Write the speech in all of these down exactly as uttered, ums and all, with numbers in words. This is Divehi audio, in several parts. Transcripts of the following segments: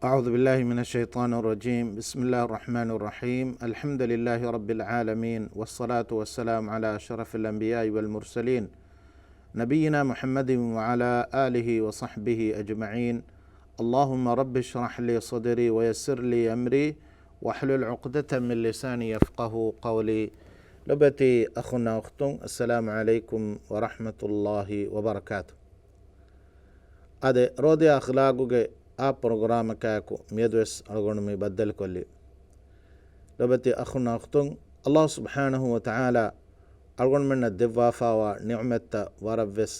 أعوذ بالله من الشيطان الرجيم. بسم الله الرحمن الرحيم. الحمد لله رب العالمين، والصلاة والسلام على أشرف الأنبياء والمرسلين، نبينا محمد وعلى آله وصحبه أجمعين. اللهم رب اشرح لي صدري ويسر لي أمري واحلل عقدة من لساني يفقهوا قولي. ލޮބުވެތި އަޚުންނާ އުޚްތުން، އައްސަލާމު ޢަލައިކުމް ވަރަޙްމަތުﷲި ވަބަރަކާތު. އާދެ، ރޯދަޔާ އަޚްލާގުގެ އާ ޕްރޮގްރާމަކާއެކު މިއަދުވެސް އަޅުގަނޑު މި ބައްދަލުކޮށްލީ. ލޮބުވެތި އަޚުންނާ އުޚްތުން، ﷲ ސުބްޙާނަހޫ ވަތަޢާލާ އަޅުގަނޑުމެންނަށް ދެއްވާފާވާ ނިޢުމަތްތައް ވަރަށްވެސް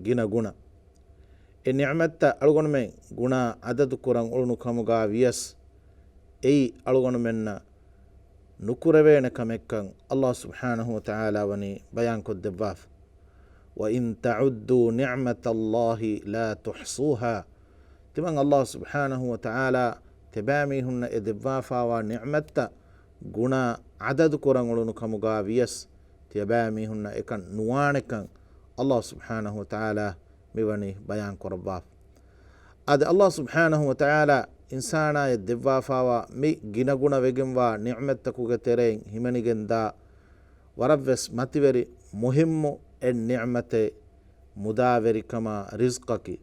ގިނަ ގުނަ. އެ ނިޢުމަތްތައް އަޅުގަނޑުމެން ގުނާ އަދަދު ކުރަން އުޅުނު ކަމުގާ ވިޔަސް، އެއީ އަޅުގަނޑުމެންނަށް ނުކުރެވޭނެ ކަމެއްކަން ﷲ ސުބްޙާނަހޫ ވަތަޢާލާ ވަނީ ބަޔާންކޮށްދެއްވާފަ. وَإِن تَعُدُّوا نِعْمَةَ اللَّهِ لَا تُحْصُوهَا. ތިމަން ﷲ ސުބްޙާނަހޫ ވަތަޢާލާ ތިޔަބައިމީހުންނަށް އެ ދެއްވާފާވާ ނިޢުމަތްތައް ގުނާ އަދަދު ކުރަން އުޅުނު ކަމުގާ ވިޔަސް، ތިޔަބައިމީހުންނަށް އެކަން ނުވާނެކަން ﷲ ސުބްޙާނަހޫ ވަތަޢާލާ މިވަނީ ބަޔާން ކުރައްވާފަ. އާދެ، ﷲ ސުބްޙާނަހޫ ވަތަޢާލާ އިންސާނާޔަށް ދެއްވާފާވާ މި ގިނަގުނަ ވެގެންވާ ނިޢުމަތްތަކުގެ ތެރެއިން ހިމެނިގެންދާ ވަރަށްވެސް މަތިވެރި މުހިއްމު އެއް ނިޢުމަތެއް މުދާވެރިކަމާ ރިޒްޤަކީ.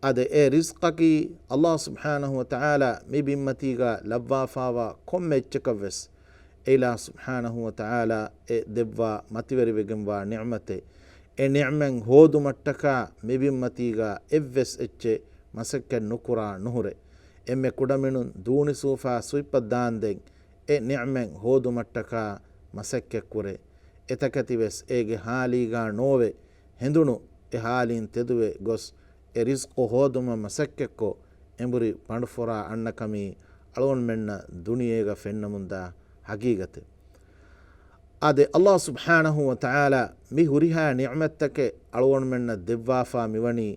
އާދެ، އެ ރިޒްޤަކީ ﷲ ސުބްޙާނަހޫ ވަތަޢާލާ މި ބިންމަތީގާ ލައްވާފާވާ ކޮންމެ އެއްޗަކަށްވެސް އެއިލާހު ސުބްޙާނަހޫ ވަތަޢާލާ އެ ދެއްވާ މަތިވެރިވެގެންވާ ނިޢުމަތެއް. އެ ނިޢުމަތް ހޯދުމަށްޓަކާ މި ބިންމަތީގާ އެއްވެސް އެއްޗެއް މަސައްކަތް ނުކުރާ ނުހުރޭ. އެންމެ ކުޑަމިނުން ދޫނި ސޫފާ ސުއިޕަށް ދާންދެން އެ ނިޢުމަތް ހޯދުމަށްޓަކާ މަސައްކަތްކުރޭ. އެތަކެތިވެސް އޭގެ ހާލީގާ ނޯވެ ހެނދުނު އެ ހާލީން ތެދުވެ ގޮސް އެ ރިޒްޤު ހޯދުމަށް މަސައްކަތްކޮށް، އެނބުރި ބަނޑުފުރާ އަންނަކަމީ އަޅުގަނޑުމެންނަށް ދުނިޔޭގަ ފެންނަމުންދާ ހަގީގަތެއް. އާދެ، ﷲ ސުބްޙާނަހޫ ވަތަޢާލާ މި ހުރިހާ ނިޢުމަތްތަކެއް އަޅުގަނޑުމެންނަށް ދެއްވާފާ މިވަނީ،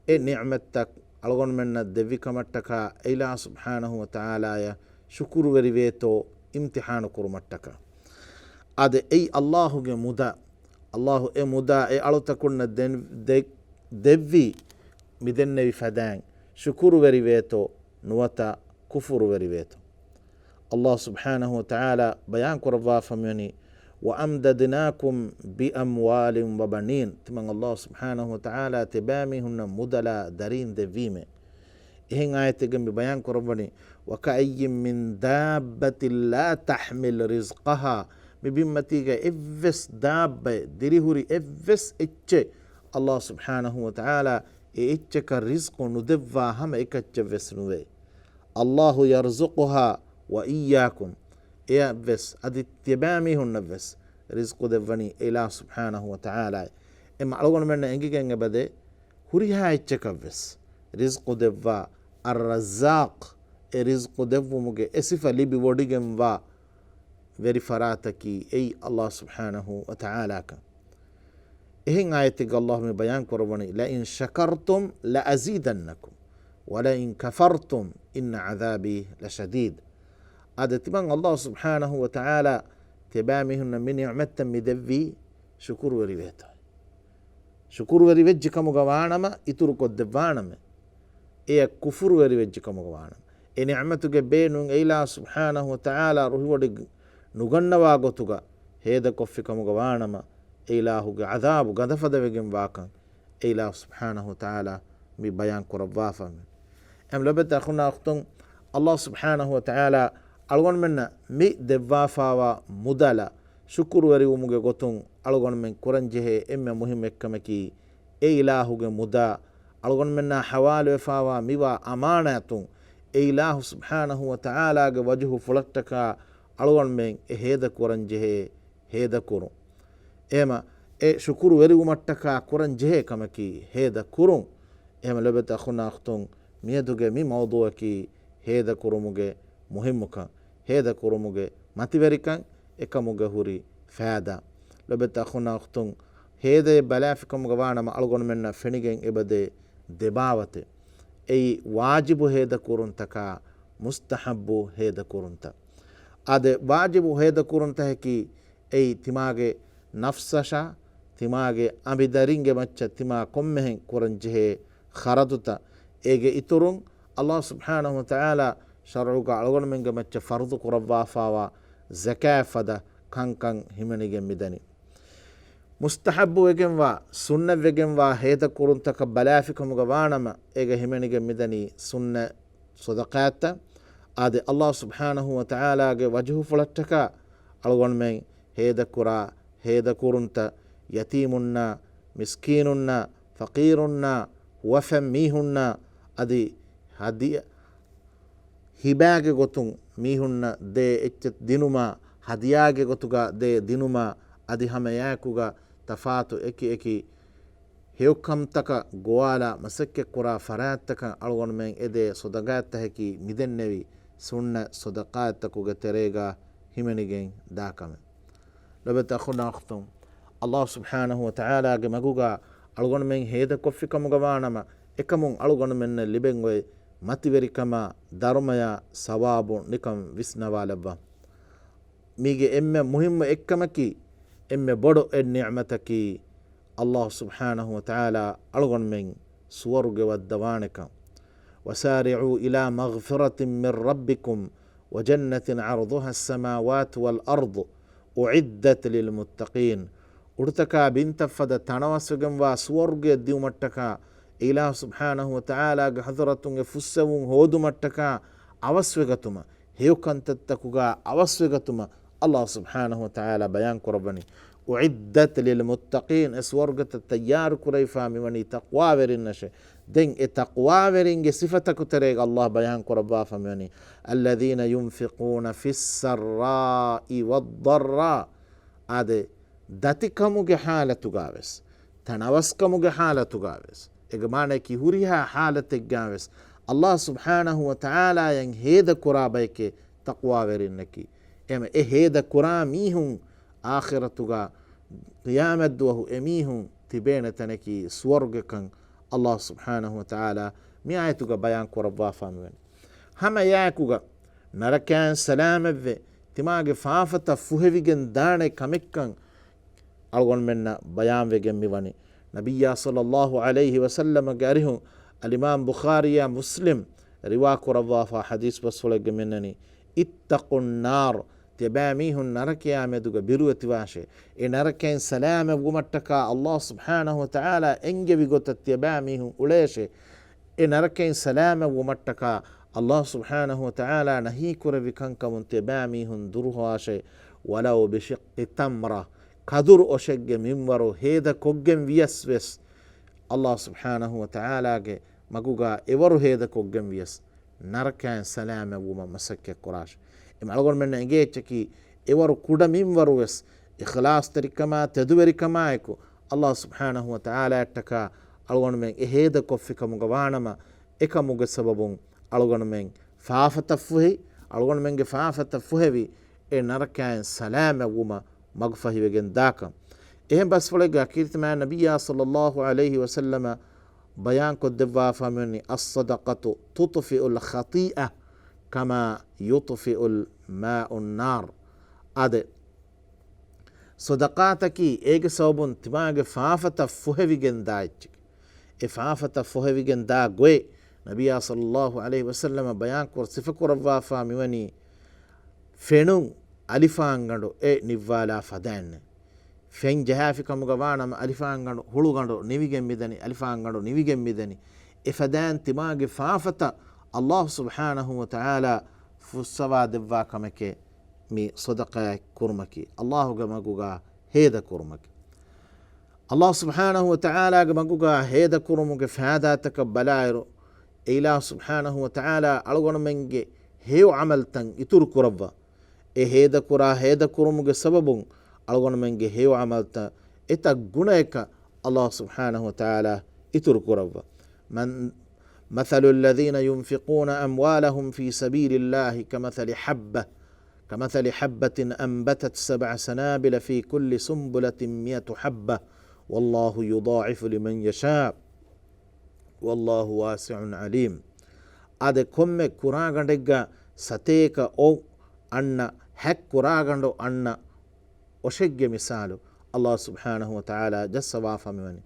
އެ ނިޢުމަތްތައް އަޅުގަނޑުމެންނަށް ދެއްވިކަމަށްޓަކާ އެއިލާހު ސުބްޙާނަހޫ ވަތަޢާލާޔަށް ޝުކުރުވެރިވޭތޯ އިމްތިޙާނު ކުރުމަށްޓަކާ. އާދެ، އެއީ ﷲގެ މުދާ. ﷲ އެ މުދާ އެ އަޅުތަކުންނަށް ދެން-، ދެ-، ދެއްވީ މިދެންނެވި ފަދައިން ޝުކުރުވެރިވޭތޯ ނުވަތަ ކުފުރުވެރިވޭތޯ. ﷲ ސުބްޙާނަހޫ ވަތަޢާލާ ބަޔާން ކުރައްވާފަ މިވަނީ، وَأَمْدَدْنَاكُمْ بِأَمْوَالٍ وَبَنِينَ. ތިމަން ﷲ ސުބްޙާނަހޫ ވަތަޢާލާ ތިބާމީހުންނަށް މުދަލާ ދަރީން ދެއްވީމޭ. އެހެން އާޔަތެއްގަ މި ބަޔާން ކުރައްވަނީ، وَكَأَيِّن مِّن دَابَّةٍ لَّا تَحْمِلُ رِزْقَهَا. މި ބިންމަތީގަ އެއްވެސް ދާއްބައެއް، ދިރިހުރި އެއްވެސް އެއްޗެއް، ﷲ ސުބްޙާނަހޫ ވަތަޢާލާ އެ އެއްޗަކަށް ރިޒްޤު ނުދެއްވާ ހަމަ އެކައްޗެއްވެސް ނުވޭ. اللَّهُ يَرْزُقُهَا وَإِيَّاكُمْ. އެއަށްވެސް އަދި ތިޔަބައިމީހުންނަށްވެސް ރިޒްޤު ދެއްވަނީ އެއިލާހު ސުބްޙާނަހޫ ވަތަޢާލާއޭ. އެމަ އަޅުގަނޑުމެންނަށް އެނގިގެން އެބަދޭ، ހުރިހާ އެއްޗަކަށްވެސް ރިޒްޤު ދެއްވާ އައްރައްޒާޤް، އެ ރިޒްޤު ދެއްވުމުގެ އެ ސިފަ ލިބި ވޮޑިގެންވާ ވެރި ފަރާތަކީ އެއީ ﷲ ސުބްޙާނަހޫ ވަތަޢާލާކަން. އެހެން އާޔަތެއްގަ ﷲ މި ބަޔާން ކުރައްވަނީ، لَئِن شَكَرْتُمْ لَأَزِيدَنَّكُمْ وَلَئِن كَفَرْتُمْ إِنَّ عَذَابِي لَشَدِيدٌ. އާދެ، ތިމަން ﷲ ސުބްޙާނަހޫ ވަތަޢާލާ ތިބާމީހުންނަށް މި ނިޢުމަތްތައް މި ދެއްވީ ޝުކުރުވެރިވޭތޯ. ޝުކުރުވެރިވެއްޖެ ކަމުގަ ވާނަމަ، އިތުރުކޮށްދެއްވާނަމޭ. އެޔަށް ކުފުރުވެރިވެއްޖެ ކަމުގަ ވާނަމަ، އެ ނިޢުމަތުގެ ބޭނުން އެއިލާހު ސުބްޙާނަހޫ ވަތަޢާލާ ރުހިވޮޑި ނުގަންނަވާ ގޮތުގަ ހޭދަކޮށްފި ކަމުގަ ވާނަމަ، އެއިލާހުގެ ޢަޛާބު ގަދަފަދަވެގެން ވާކަން އެއިލާހު ސުބްޙާނަހޫ ވަތަޢާލާ މި ބަޔާން ކުރައްވާފަ. އެމް ލޮބެތަ އަޚުންނާ އުޚްތުން، ﷲ ސުބްޙާނަހޫ ވަތަޢާލާ އަޅުގަނޑުމެންނަށް މި ދެއްވާފާވާ މުދަލަށް ޝުކުރުވެރިވުމުގެ ގޮތުން އަޅުގަނޑުމެން ކުރަންޖެހޭ އެންމެ މުހިއްމު އެއްކަމަކީ، އެ އިލާހުގެ މުދާ، އަޅުގަނޑުމެންނާ ޙަވާލުވެފާވާ މިވާ އަމާނާތުން، އެ އިލާހު ސުބްޙާނަހޫ ވަތަޢާލާގެ ވަޖުހު ފުޅަށްޓަކާ އަޅުގަނޑުމެން އެ ހޭދަ ކުރަންޖެހޭ ހޭދަކުރުން. އެހެމަ އެ ޝުކުރުވެރިވުމަށްޓަކާ ކުރަންޖެހޭ ކަމަކީ ހޭދަކުރުން. އެހެމަ ލޮބެތަ އަޚުންނާ އުޚްތުން، މިއަދުގެ މި މައުޟޫޢަކީ ހޭދަކުރުމުގެ މުހިއްމުކަން، ހޭދަކުރުމުގެ މަތިވެރިކަން، އެކަމުގަ ހުރި ފައިދާ. ލޮބެތަ އަޚުންނާ އުޚްތުން، ހޭދައެއް ބަލާފިކަމުގަ ވާނަމަ އަޅުގަނޑުމެންނަށް ފެނިގެން އެބަދޭ ދެބާވަތެއް. އެއީ ވާޖިބު ހޭދަކުރުންތަކާ މުސްތަޙައްބު ހޭދަކުރުންތައް. އާދެ، ވާޖިބު ހޭދަކުރުންތަކަކީ އެއީ ތިމާގެ ނަފްސަށާ، ތިމާގެ އަނބިދަރިންގެ މައްޗަށް ތިމާ ކޮންމެހެން ކުރަންޖެހޭ ޚަރަދުތައް. އޭގެ އިތުރުން އަﷲ ސުބްޙާނަހޫ ވަތަޢާލާ ޝަރުޢުގަ އަޅުގަނޑުމެންގެ މައްޗަށް ފަރުޟު ކުރައްވާފާވާ ޒަކާތް ފަދަ ކަންކަން ހިމެނިގެން މިދަނީ. މުސްތަޙައްބު ވެގެންވާ، ސުންނަތް ވެގެންވާ ހޭދަ ކުރުންތަކަށް ބަލާފިކަމުގަ ވާނަމަ، އޭގަ ހިމެނިގެން މިދަނީ ސުންނަތް ޞަދަޤާތްތައް. އާދެ، އަﷲ ސުބްޙާނަހޫ ވަތަޢާލާގެ ވަޖުހުފުޅަށްޓަކާ އަޅުގަނޑުމެން ހޭދަކުރާ ހޭދަކުރުންތައް، ޔަތީމުންނާ، މިސްކީނުންނާ، ފަޤީރުންނާ، ހުވަފެން މީހުންނާ، އަދި ހަދިޔާ، ހިބާގެ ގޮތުން މީހުންނަށް ދޭ އެއްޗެއް ދިނުމާ، ހަދިޔާގެ ގޮތުގަ ދޭ ދިނުމާ، އަދި ހަމައެއާއެކުގަ ތަފާތު އެކި އެކި ހެޔޮކަންތަކަށް ގޮވާލާ މަސައްކަތްކުރާ ފަރާތްތަކަށް އަޅުގަނޑުމެން އެދޭ ޞަދަޤާތްތަކަކީ މިދެންނެވި ސުންނަތް ޞަދަޤާތްތަކުގެ ތެރޭގަ ހިމެނިގެން ދާ ކަމެއް. ލޮބުވެތި އަޚުންނާ އުޚްތުން، އަﷲ ސުބްޙާނަހޫ ވަތަޢާލާގެ މަގުގަ އަޅުގަނޑުމެން ހޭދަކޮށްފިކަމުގަ ވާނަމަ، އެކަމުން އަޅުގަނޑުމެންނަށް ލިބެން އޮތް މަތިވެރިކަމާ، ދަރުމަޔާ، ސަވާބު ނިކަން ވިސްނަވާލައްވާ. މީގެ އެންމެ މުހިއްމު އެއްކަމަކީ، އެންމެ ބޮޑު އެއް ނިޢުމަތަކީ، އަﷲ ސުބްޙާނަހޫ ވަތަޢާލާ އަޅުގަނޑުމެން ސުވަރުގެ ވައްދަވާނެކަން. وسارعوا إلى مغفرة من ربكم وجنة عرضها السماوات والأرض أعدت للمتقين. އުޑުތަކާ ބިންތައް ފަދަ ތަނަވަސްވެގެންވާ ސުވަރުގެއަށް ދިއުމަށްޓަކާ، އިލާހު ސުބްޙާނަހޫ ވަތަޢާލާގެ ޙަޟްރަތުން އެ ފުއްސެވުން ހޯދުމަށްޓަކާ އަވަސްވެގަތުމަށް، ހެޔޮކަންތައްތަކުގަ އަވަސްވެގަތުމަށް އަﷲ ސުބްޙާނަހޫ ވަތަޢާލާ ބަޔާން ކުރައްވަނީ. أعدت للمتقين، އެ ސުވަރުގެތައް ތައްޔާރު ކުރެވިފާ މިވަނީ ތަޤްވާވެރިންނަށޭ. ދެން އެ ތަޤްވާވެރިންގެ ސިފަތަކު ތެރޭގަ އަﷲ ބަޔާން ކުރައްވާފަ މިވަނީ، الذين ينفقون في السراء والضراء. އާދެ، ދަތިކަމުގެ ޙާލަތުގަވެސް، ތަނަވަސްކަމުގެ ޙާލަތުގަވެސް، އޭގެ މާނައަކީ ހުރިހާ ޙާލަތެއްގަވެސް އަﷲ ސުބްޙާނަހޫ ވަތަޢާލާއަށް ހޭދަކުރާ ބަޔެކޭ ތަޤްވާވެރިންނަކީ. އެމަ އެ ހޭދަކުރާ މީހުން އާޚިރަތުގަ ޤިޔާމަތްދުވަހު އެމީހުން ތިބޭނެ ތަނަކީ ސުވަރުގެކަން އަﷲ ސުބްޙާނަހޫ ވަތަޢާލާ މި އާޔަތުގަ ބަޔާން ކުރައްވާފާ މިވަނީ. ހަމަ އެއާއެކުގަ ނަރަކައިން ސަލާމަތްވެ، ތިމާގެ ފާފަތައް ފުހެވިގެން ދާނެ ކަމެއްކަން އަޅުގަނޑުމެންނަށް ބަޔާންވެގެން މިވަނީ. ނަބިއްޔާ ޞައްލައްލާހު ޢަލައިހި ވަސައްލަމަގެ އަރިހުން އަލްއިމާމް ބުޚާރީއާ މުސްލިމް ރިވާ ކުރައްވާފާ ޙަދީޘް ބަސްފުޅެއްގެ މިންނަނީ، اتقوا النار، ތިޔަބައިމީހުން ނަރަކަޔާ މެދުގަ ބިރުވެތިވާށޭ. އެ ނަރަކައިން ސަލާމަތްވުމަށްޓަކާ އަﷲ ސުބްޙާނަހޫ ވަތަޢާލާ އެންގެވި ގޮތަށް ތިޔަބައިމީހުން އުޅޭށޭ. އެ ނަރަކައިން ސަލާމަތްވުމަށްޓަކާ އަﷲ ސުބްޙާނަހޫ ވަތަޢާލާ ނަހީކުރެއްވި ކަންކަމުން ތިޔަބައިމީހުން ދުރުހުވާށޭ. ولو بشق تمرة، ކަދުރު އޮށެއްގެ މިންވަރު ހޭދަކޮށްގެން ވިޔަސް ވެސް، އަﷲ ސުބްޙާނަހޫ ވަތަޢާލާގެ މަގުގަ އެވަރު ހޭދަކޮށްގެން ވިޔަސް، ނަރަކައިން ސަލާމަތްވުމަށް މަސައްކަތްކުރާށޭ. އެމަ އަޅުގަނޑުމެންނަށް އެނގޭ އެއްޗަކީ، އެވަރު ކުޑަ މިންވަރު ވެސް، އިޚްލާޞްތެރިކަމާ، ތެދުވެރިކަމާއެކު، އަﷲ ސުބްޙާނަހޫ ވަތަޢާލާއަށްޓަކާ އަޅުގަނޑުމެން އެ ހޭދަކޮށްފިކަމުގަ ވާނަމަ، އެކަމުގެ ސަބަބުން އަޅުގަނޑުމެން ފާފަތައް ފުހެ، އަޅުގަނޑުމެންގެ ފާފަތައް ފުހެވި، އެ ނަރަކައިން ސަލާމަތްވުމަށް މަގުފަހިވެގެން ދާކަން. އެހެން ބަސްފުޅެއްގަ ކީރިތި މާތް ނަބިއްޔާ ޞައްލައްލާހު ޢަލައިހި ވަސައްލަމަ ބަޔާންކޮށްދެއްވާފަ މިވަނީ، الصدقة تطفئ الخطيئة كما يطفئ الماء النار. އާދެ، ޞަދަޤާތަކީ އޭގެ ސަބަބުން ތިމާގެ ފާފަތައް ފުހެވިގެން ދާ އެއްޗެކެވެ. އެ ފާފަތައް ފުހެވިގެން ދާ ގޮތް ނަބިއްޔާ ޞައްލައްލާހު ޢަލައިހި ވަސައްލަމަ ބަޔާންކޮށް ސިފަކުރައްވާފަ މިވަނީ، ފެނުން އަލިފާންގަނޑު އެ ނިއްވާލާ ފަދައިންނެވެ. ފެން ޖަހާފި ކަމުގަ ވާނަމަ އަލިފާންގަނޑު ހުޅުގަނޑު ނިވިގެން މިދަނީ، އަލިފާންގަނޑު ނިވިގެން މިދަނީ. އެ ފަދައިން ތިމާގެ ފާފަތައް އަﷲ ސުބްޙާނަހޫ ވަތަޢާލާ ފުއްސަވާ ދެއްވާ ކަމެކޭ މި ޞަދަޤާތް ކުރުމަކީ، އަﷲގެ މަގުގަ ހޭދަ ކުރުމަކީ. އަﷲ ސުބްޙާނަހޫ ވަތަޢާލާގެ މަގުގަ ހޭދަ ކުރުމުގެ ފާއިދާތަކަށް ބަލާއިރު، އެ އިލާހު ސުބްޙާނަހޫ ވަތަޢާލާ އަޅުގަނޑުމެންގެ ހެޔޮ ޢަމަލުތައް އިތުރު ކުރައްވާ. އެ ހޭދަކުރާ ހޭދަކުރުމުގެ ސަބަބުން އަޅުގަނޑުމެންގެ ހެޔޮ ޢަމަލުތައް އެތައް ގުނަޔަކަށް އަﷲ ސުބްޙާނަހޫ ވަތަޢާލާ އިތުރު ކުރައްވާ. މަން، مَثَلُ الَّذِينَ يُنْفِقُونَ أَمْوَالَهُمْ فِي سَبِيلِ اللَّهِ كَمَثَلِ حَبَّةٍ، كَمَثَلِ حَبَّةٍ أَنْبَتَتْ سَبْعَ سَنَابِلَ فِي كُلِّ سُنْبُلَةٍ مِائَةُ حَبَّةٍ وَاللَّهُ يُضَاعِفُ لِمَنْ يَشَاءُ وَاللَّهُ وَاسِعٌ عَلِيمٌ. އާދެ، ކޮންމެ ކުރާގަނޑެއްގަ ސަތޭކަ އޮށް އަންނަ، ހަތް ކުރާގަނޑު އަންނަ އޮށެއްގެ މިސާލު އަﷲ ސުބްޙާނަހޫ ވަތަޢާލާ ޖައްސަވާފަ މިވަނީ.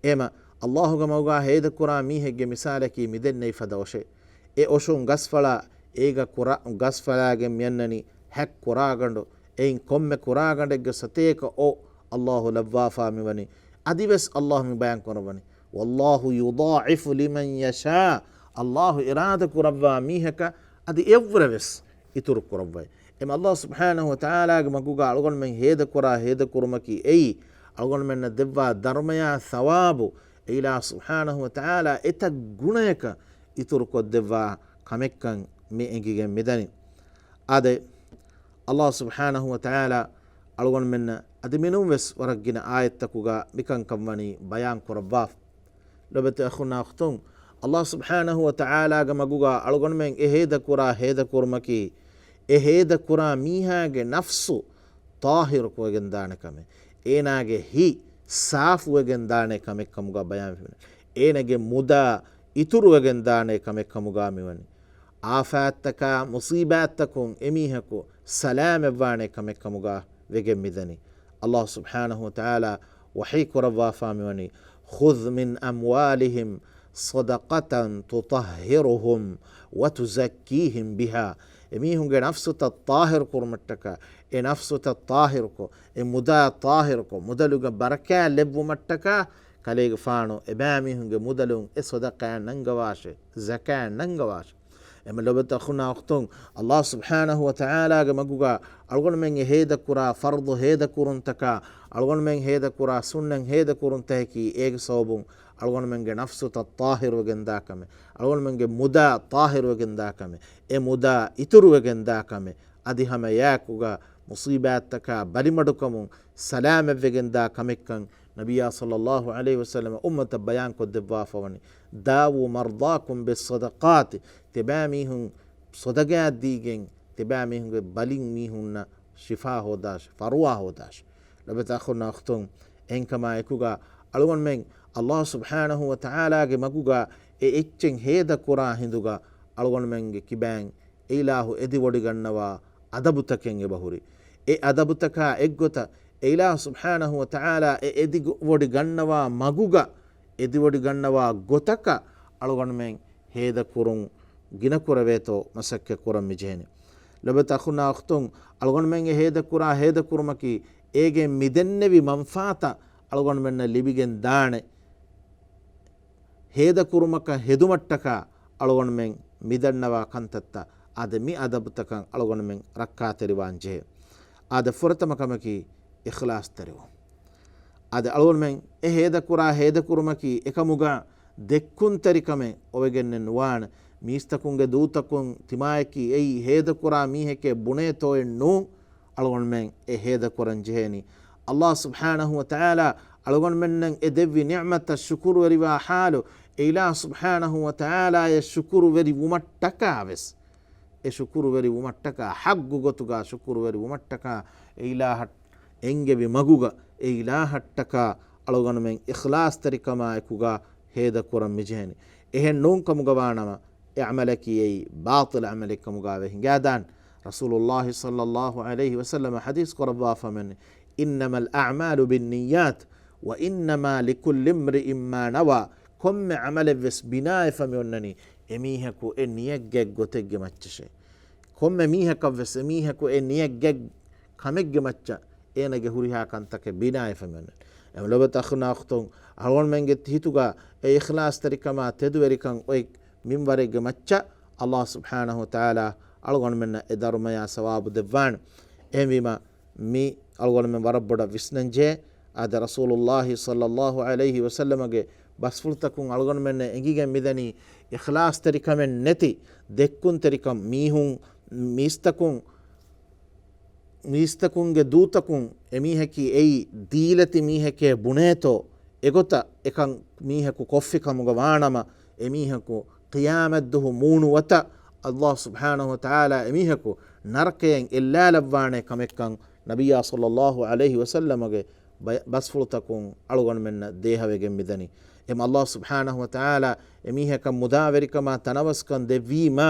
އެހެމަ އަﷲގެ މަގުގަ ހޭދަކުރާ މީހެއްގެ މިސާލަކީ މިދެންނެވި ފަދަ އޮށެއް. އެ އޮށުން ގަސްފަޅާ، އޭގަ ކުރާ، ގަސްފަޅާގެން މިއަންނަނީ ހެކް ކުރާގަނޑު، އެއިން ކޮންމެ ކުރާގަނޑެއްގެ ސަތޭކަ އޮށް އައްލާހު ލައްވާފާ މިވަނީ. އަދިވެސް އައްލާހު މި ބަޔާން ކުރައްވަނީ، "والله يضاعف لمن يشاء." އައްލާހު އިރާދަ ކުރައްވާ މީހަކަށް އަދި އެއަށްވުރެ ވެސް އިތުރު ކުރައްވައި. އެމަ އައްލާހު ސުބްޙާނަހު ވަތަޢާލާގެ މަގުގަ އަޅުގަނޑުމެން ހޭދަކުރާ ހޭދަކުރުމަކީ އެއީ، އަޅުގަނޑުމެންނަށް ދެއްވާ ދަރުމަޔާ ސަވާބު އެ އިލާހު ސުބްޙާނަހު ވަތަޢާލާ އެތައް ގުނަޔަކަށް އިތުރުކޮށްދެއްވާ ކަމެއްކަން މި އެނގިގެން މިދަނީ. އާދެ، އައްލާހު ސުބްޙާނަހު ވަތަޢާލާ އަޅުގަނޑުމެންނަށް އަދި މިނޫން ވެސް ވަރަށް ގިނަ އާޔަތްތަކުގަ މިކަންކަން ވަނީ ބަޔާން ކުރައްވާފަ. ލޮބެތި އަޚުންނާ އުޚްތުން، އައްލާހު ސުބްޙާނަހު ވަތަޢާލާގެ މަގުގަ އަޅުގަނޑުމެން އެ ހޭދަކުރާ ހޭދަކުރުމަކީ، އެ ހޭދަކުރާ މީހާގެ ނަފްސު ޠާހިރުކުވެގެންދާނެ ކަމެއް، އޭނާގެ ހިތް ސާފުވެގެންދާނެ ކަމެއް ކަމުގަ ބަޔާން ވެ، އޭނާގެ މުދާ އިތުރުވެގެންދާނެ ކަމެއް ކަމުގަ މިވަނީ. އާފާތްތަކާ މުޞީބާތްތަކުން އެމީހަކު ސަލާމަތްވާނެ ކަމެއް ކަމުގަ ވެގެން މިދަނީ. އައްލާހު ސުބްޙާނަހު ވަތަޢާލާ ވަޙީ ކުރައްވާފާ މިވަނީ، "خذ من أموالهم صدقة تطهرهم وتزكيهم بها." އެމީހުންގެ ނަފްސުތައް ޠާހިރު ކުރުމަށްޓަކާ، އެ ނަފްސުތައް ޠާހިރުކޮށް، އެ މުދާ ޠާހިރުކޮށް، މުދަލުގެ ބަރަކާތް ލެއްވުމަށްޓަކާ، ކަލޭގެފާނު އެބައިމީހުންގެ މުދަލުން އެ ޞަދަޤާތް ނަންގަވާށޭ، ޒަކާތް ނަންގަވާށޭ. އެމަ ލޮބެތި އަޚުންނާ އުޚްތުން، އައްލާހު ސުބްޙާނަހު ވަތަޢާލާގެ މަގުގަ އަޅުގަނޑުމެން އެ ހޭދަކުރާ ފަރުޟު ހޭދަކުރުންތަކާ، އަޅުގަނޑުމެން ހޭދަކުރާ ސުންނަތް ހޭދަކުރުންތަކަކީ އޭގެ ސަބަބުން އަޅުގަނޑުމެންގެ ނަފްސުތައް ޠާހިރުވެގެންދާ ކަމެއް، އަޅުގަނޑުމެންގެ މުދާ ޠާހިރުވެގެންދާ ކަމެއް، އެ މުދާ އިތުރުވެގެންދާ ކަމެއް، އަދި ހަމައެއާއެކުގަ މުޞީބާތްތަކާ ބަލިމަޑުކަމުން ސަލާމަތްވެގެންދާ ކަމެއްކަން ނަބިއްޔާ ޞައްލައްލާހު ޢަލައިހި ވަސައްލަމަ އުއްމަތަށް ބަޔާންކޮށްދެއްވާފަވަނީ، "داووا مرضاكم بالصدقات." ތިބާމީހުން ޞަދަޤާތް ދީގެން، ތިބާމީހުންގެ ބަލިން މީހުންނަށް ޝިފާ ހޯދާށި، ފަރުވާ ހޯދާށި. ލޮބެތި އަޚުންނާ އުޚްތުން، އެހެންކަމާ އެކުގަ އަޅުގަނޑުމެން އައްލާހު ސުބްޙާނަހު ވަތަޢާލާގެ މަގުގަ އެ އެއްޗެއް ހޭދަކުރާ ހިނދުގަ އަޅުގަނޑުމެންގެ ކިބައިން އެ އިލާހު އެދިވޮޑިގަންނަވާ އަދަބުތަކެއް އެބަހުރި. އެ އަދަބުތަކާ އެއްގޮތަށް އެ އިލާހު ސުބްޙާނަހު ވަތަޢާލާ އެ އެދިވޮޑިގަންނަވާ މަގުގަ އެދިވޮޑިގަންނަވާ ގޮތަކަށް އަޅުގަނޑުމެން ހޭދަކުރުން ގިނަކުރެވޭތޯ މަސައްކަތް ކުރަން މިޖެހެނީ. ލޮބެތި އަޚުންނާ އުޚްތުން، އަޅުގަނޑުމެން އެ ހޭދަކުރާ ހޭދަކުރުމަކީ އޭގެ މިދެންނެވި މަންފާތައް އަޅުގަނޑުމެންނަށް ލިބިގެން ދާނެ. ހޭދަކުރުމަކަށް ހެދުމަށްޓަކާ އަޅުގަނޑުމެން މިދަންނަވާ ކަންތައްތައް އާދެ، މި އަދަބުތަކަށް އަޅުގަނޑުމެން ރައްކާތެރިވާން ޖެހޭ. އާދެ، ފުރަތަމަ ކަމަކީ އިޚްލާޞްތެރިވުން. އާދެ، އަޅުގަނޑުމެން އެ ހޭދަކުރާ ހޭދަކުރުމަކީ އެކަމުގަ ދެއްކުންތެރިކަމެއް އޮވެގެންނެއް ނުވާނެ. މީސްތަކުންގެ ދޫތަކުން ތިމާޔަކީ އެއީ ހޭދަކުރާ މީހެކޭ ބުނޭތޯއެއް ނޫން. އަޅުގަނޑުމެން އެ ހޭދަކުރަން ޖެހޭނީ. އައްލާހު ސުބްޙާނަހު ވަތަޢާލާ އަޅުގަނޑުމެންނަށް އެ ދެއްވި ނިޢުމަތަށް ޝުކުރުވެރިވާ ޙާލު، އެ އިލާހު ސުބްޙާނަހު ވަތަޢާލާޔަށް ޝުކުރުވެރި ވުމަށްޓަކާ ވެސް، އެ ޝުކުރުވެރި ވުމަށްޓަކާ، ޙައްޤު ގޮތުގަ ޝުކުރުވެރި ވުމަށްޓަކާ، އެ އިލާހަށް އެންގެވި މަގުގަ އެ އިލާހަށްޓަކާ އަޅުގަނޑުމެން އިޚްލާޞްތެރިކަމާއެކުގަ ހޭދަކުރަން މިޖެހެނީ. އެހެން ނޫންކަމުގަ ވާނަމަ، އެ ޢަމަލަކީ އެއީ ބާޠިލް ޢަމަލެއްކަމުގައި ވެ ހިނގާދާނެ. ރަސޫލުﷲ ޞައްލައްލާހު ޢަލައިހި ވަސައްލަމަ ޙަދީޘް ކުރައްވާފަމެން، "إنما الأعمال بالنيات وإنما لكل امرئ ما نوى." ކޮންމެ ޢަމަލެއްވެސް ބިނާވެފަ މިއޮންނަނީ އެމީހަކު އެ ނިޔަތްގެ ގޮތެއްގެ މައްޗަށޭ. ކޮންމެ މީހަކަށްވެސް އެމީހަކު އެ ނިޔަތްގެ ކަމެއްގެ މައްޗަށް އޭނަގެ ހުރިހާ ކަންތަކެއް ބިނާވެފަ މިއޮންނަނީ. އެ ލޮބެތި އަޚުންނާ އުޚްތުން، އަޅުގަނޑުމެންގެ ހިތުގަ އެ އިޚްލާޞްތެރިކަމާ ތެދުވެރިކަން އޮތް މިންވަރެއްގެ މައްޗަށް އައްލާހު ސުބްޙާނަހު ވަތަޢާލާ އަޅުގަނޑުމެންނަށް އެ ދަރުމަޔާ ސަވާބު ދެއްވާނެ. އެހެންވީމަ، މި އަޅުގަނޑުމެން ވަރަށް ބޮޑަށް ވިސްނަންޖެހޭ. އާދެ، ރަސޫލުﷲ ޞައްލައްލާހު ޢަލައިހި ވަސައްލަމަގެ ބަސްފުޅުތަކުން އަޅުގަނޑުމެންނަށް އެނގިގެން މިދަނީ އިޚްލާޞްތެރިކަމެއް ނެތި، ދެއްކުންތެރިކަން، މީހުން، މީސްތަކުން މީސްތަކުންގެ ދޫތަކުން އެމީހަކީ އެއީ ދީލަތި މީހެކޭ ބުނޭތޯ، އެގޮތަށް އެކަން މީހަކު ކޮށްފި ކަމުގަ ވާނަމަ، އެމީހަކު ޤިޔާމަތްދުހު މޫނުވަތަށް އައްލާހު ސުބްޙާނަހު ވަތަޢާލާ އެމީހަކު ނަރަކަޔަށް އެއްލާލައްވާނެ ކަމެއްކަން ނަބިއްޔާ ޞައްލައްލާހު ޢަލައިހި ވަސައްލަމަގެ ބަ-، ބަސްފުޅުތަކުން އަޅުގަނޑުމެންނަށް ދޭހަވެގެން މިދަނީ. އެމަ އައްލާހު ސުބްޙާނަހު ވަތަޢާލާ އެމީހަކަށް މުދާވެރިކަމާ ތަނަވަސްކަން ދެއްވީމާ،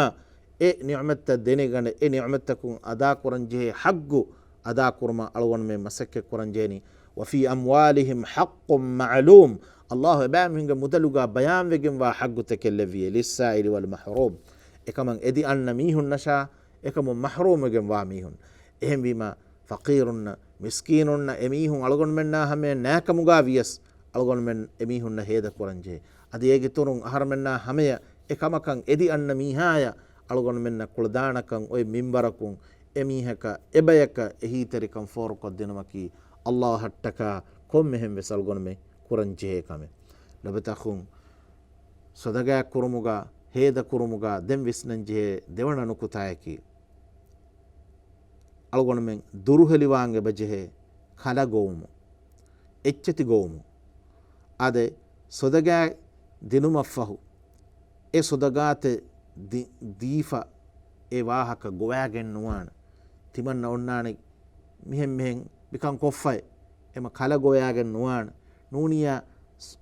އެ ނިޢުމަތްތައް ދެނެގަނެ، އެ ނިޢުމަތްތަކުން އަދާކުރަންޖެހޭ ޙައްޤު އަދާކުރުމަށް އަޅުގަނޑުމެން މަސައްކަތްކުރަންޖެހެނީ. وفي أموالهم حق معلوم. އައްލާހު އެބައިމީހުންގެ މުދަލުގަ ބަޔާންވެގެންވާ ޙައްޤުތަކެއް ލެއްވިއޭ، للسائل والمحروم. އެކަމަށް އެދި އަންނަ މީހުންނަށާ، އެކަމުން މަޙްރޫމްވެގެންވާ މީހުން. އެހެންވީމަ، ފަޤީރުންނަށް، މިސްކީނުންނަށް، އެމީހުން އަޅުގަނޑުމެންނާ ހަމަޔަށް ނާކަމުގާ ވިޔަސް، އަޅުގަނޑުމެން އެމީހުންނަށް ހޭދަކުރަންޖެހޭ. އަދި އޭގެ ތުރުން އަހަރުމެންނާ ހަމަޔަށް އެ ކަމަކަށް އެދި އަންނަ މީހާޔަށް އަޅުގަނޑުމެންނަށް ކުޅަދާނަކަން އޮތް މިންވަރަކުން އެމީހަކަށް އެބަޔަކަށް އެހީތެރިކަން ފޯރުކޮށްދިނުމަކީ، ﷲ އަށްޓަކާ ކޮންމެހެން ވެސް އަޅުގަނޑުމެން ކުރަންޖެހޭ ކަމެއް. ލޮބުވެތި އަޚުން، ޞަދަޤާތް ކުރުމުގަ، ހޭދަ ކުރުމުގަ ދެން ވިސްނަންޖެހޭ ދެވަނަ ނުކުތާއަކީ، އަޅުގަނޑުމެން ދުރުހެލިވާން އެބަޖެހޭ ކަލަ ގޮވުމު، އެއްޗެތި ގޮވުމު. އާދެ، ޞަދަޤާތް ދިނުމަށްފަހު، އެ ޞަދަޤާތެއް ދި-، ދީފަ އެ ވާހަކަ ގޮވާގެން ނުވާނެ. ތިމަންނަ އޮންނާނެ މިހެން މިހެން މިކަން ކޮށްފައި، އެމަ ކަލަ ގޮވާގެން ނުވާނެ. ނޫނިއްޔާ